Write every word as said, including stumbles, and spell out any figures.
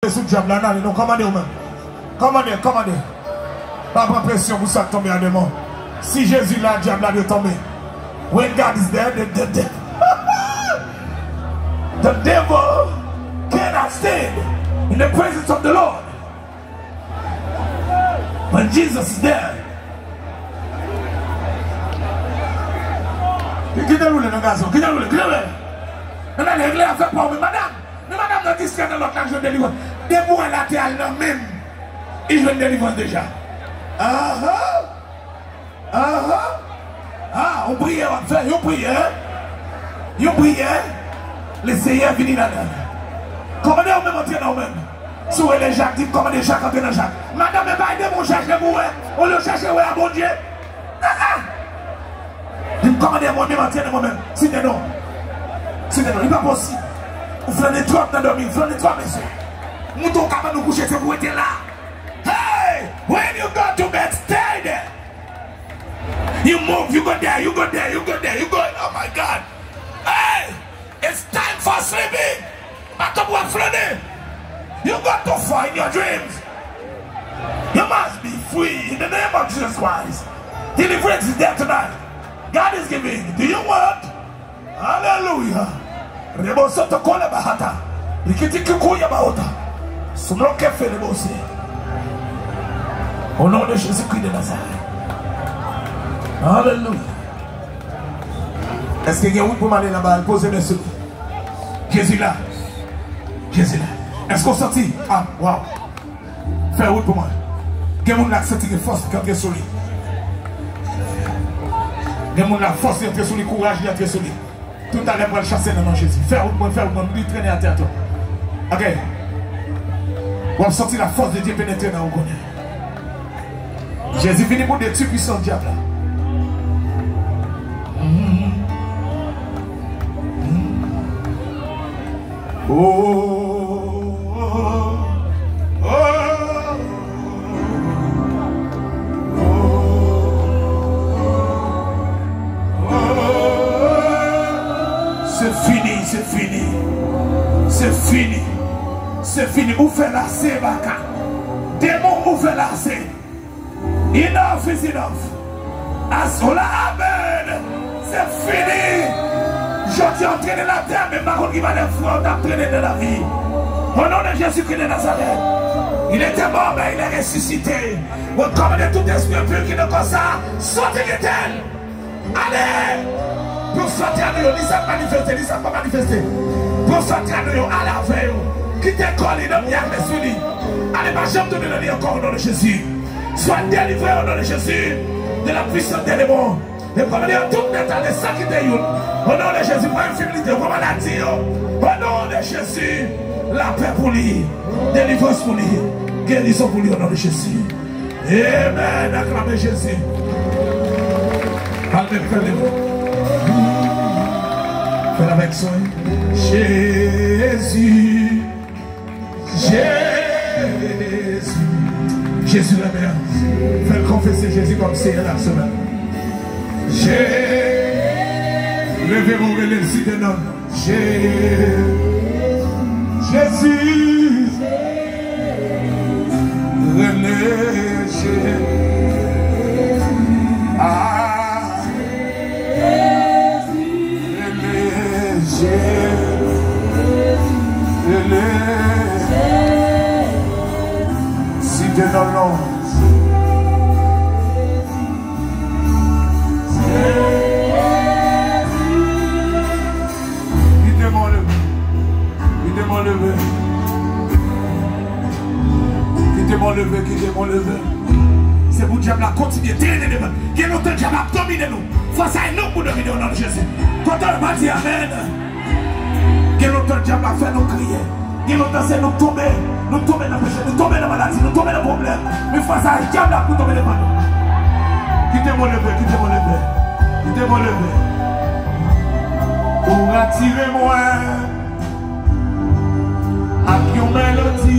sou dyab la, n ale non, kòmande ou menm. Kòmande, kòmande. Pa pran presyon pou sa k tonbe a demon. Si Jezi la, dyab la dwe tonbe. When God is there, the, the, the, the devil cannot stand in the presence of the Lord. When Jesus is there. Kite l woule nan gazon, kite l woule, kite l woule. Nan, nan, regle afè pa w, men madanm. Men madanm nan distrè nan lòt la jwenn delivrans. Depi w wè l atè a, l nan men m, li jwenn delivrans deja. Aha. Aha. Ah, yon priyè w ap fè, yon priyè. Yon priyè. Lesenyè vini ladan l. Kòmande w menm antre nan w menm. Si w rele Jak, di m kòmande Jak antre nan Jak. Madanm, e pa demon w chache pou wè. Olye w chache wè a Bondye. Ah, ah. Di m kòmande mwen menm antre nan mwen menm. Site non. Site non. Li pa posib. Ou flannen twòp nan dòmi, ou flannen twòp, mesye. Moute w kabann ou kouche, se pou w rete la. Hey! When you go to bed, stay there. You move, you go there, you go there, you go there, you go. Oh my God. Hey! It's time for sleeping. Pa tankou w ap flannen. You go too far in your dreams. You must be free in the name of Jesus Christ. Deliverance is there tonight. God is giving. Do you want? Alelouya. Rebo soto kola bahata. Rikiti kikuya baota. Sumloke felebose. Au nom de Jésus-Christ de Nazareth. Alelouya. Èske gen wout pou m ale nan ba l? Poze men sou li. Jezi la. Jezi la. Èske w santi? Ah, waw. Fè wout pou mwen. Gen moun la k santi gen fòs ki antre sou li. Gen moun la fòs li antre sou li, kouraj li antre sou li. Toutalè m pral chase nan non Jezi. Fè wout mwen, fè wout mwen, m vin trennen atè a tou. Ok. W ap santi la force de Dieu penetre nan ou kounye a. Jezi vini pou detwi pwisans dyab la. Oh, oh, oh, oh, oh. Se fini, se fini. Se fini. Se fini. Ou fè lase, baka. Demon, ou fè lase. Enough is enough. Asola, amen. Se fini. Jodi a w trennen atè, men m pa konn ki valè fwa w t ap trennen nan lavi. Au nom de Jésus-Christ de Nazareth. Il était mort, mais il est ressuscité. Mwen kòmande tout espri enpur ki nan kò sa a, soti kite l. Ale! Pou sòti a nou yo, li sa k manifeste, li sa k pa manifeste. Pou sòti a nou yo, ale avè yo. Kite kò li nan myakle sou li. Ale, pa janm tounen nan li ankò, au nom de Jésus. Swa delivre au nom de Jésus de la puissance des démons. E kòmande yo tout nèt ale san kite youn. Au nom de Jésus, pran enfimite yo, pran maladi yo. Au nom de Jésus, lapè pou li, delivrans pou li, gerizon pou li, au nom de Jésus. Amen. Aklame Jezi. Al menm fè l. Fè l avèk swen. Jezi. Jezi. Jezi renmen. Fè l konfese Jezi kòm Seyè l ak Sovè. Jezi. Leve men w, rele l, site non l. Je-, Jezi. Rele Je-, ah. Rele Je-, rele. Site non l non. Kite mò leve. Kite mò leve. Kite mò leve, kite mò leve. Se pou dyab la kontinye trennen devan. Gen lontan dyab ap domine nou. Fwa sa e nou pou domine, o non de Jezi. Kote w pa di amèn. Gen lontan dyab la fè nou kriye. Gen lontan se nou k tonbe, nou k tonbe nan peche, nou k tonbe nan maladi, nou k tonbe nan pwoblèm. Men fwa sa a, dyab la pou tonbe devan nou. Kite mwen leve, kite mwen leve, kite mwen leve. Ou atire mwen ak yon melodi